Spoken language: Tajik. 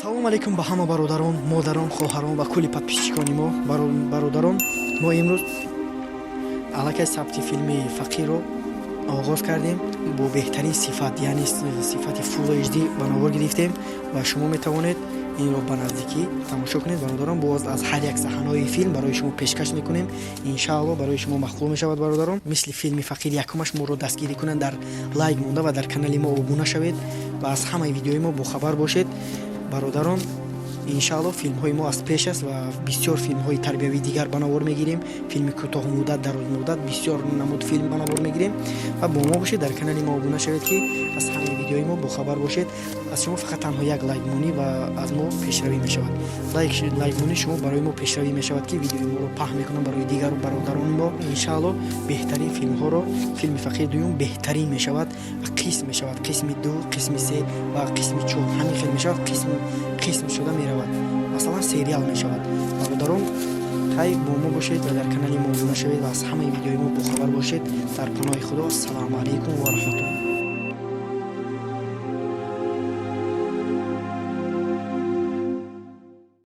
Салом алейкум ба ҳама бародарон, модарон, хоҳарон ва кулли подписчикони мо. Бародарон, мо имрӯз аллакай сабти филми «Фақирро» оғоз кардем бо беҳтарин сифат, яъне сифати Full HD ба навор гирифтем ва шумо метавонед инро ба наздикӣ тамошо кунед. Бародарон, боз аз ҳар як саҳнаҳои филм барои шумо пешкаш мекунем. Иншаалло, барои шумо маъқул мешавад. Бародарон, мисли филми «Фақир» якумаш моро дастгирӣ кунанд, дар лайк монда ва дар канали мо обуна шавед ва аз ҳамаи видеои мо бохабар бошед. Бародарон, иншаалло, филмҳои мо аз пеш аст ва бисёр филмҳои тарбиявии дигар ба навор мегирем. Филми кӯтоҳмуддат, дарозмуддат, бисёр намуд филм ба навор мегирем ва бо мо бошед, дар канали мо обуна шавед, ки аз ҳамаи видеои мо бохабар бошед. Аз шумо фақат танҳо як лайкмонӣ ва аз мо пешравӣ мешавад. Лайкмонии шумо барои мо пешравӣ мешавад, ки видеои моро паҳн мекунам барои дигару бародарони мо. Иншаалло, беҳтарин филмҳоро, филми «Фақир» дуюм беҳтарин мешавад ва қисм мешавад, қисми ду, қисми се ва қисми чор, ҳамин хел мешавад, қисм қисм шуда меравад, масалан, сериал мешавад. Бародарон, хай, бо мо бошед ва дар канали мо обуна шавед ва аз ҳамаи видеои мо бохабар бошед. Дар паноҳи Худо. Ассалому алайкум ва раҳматулло.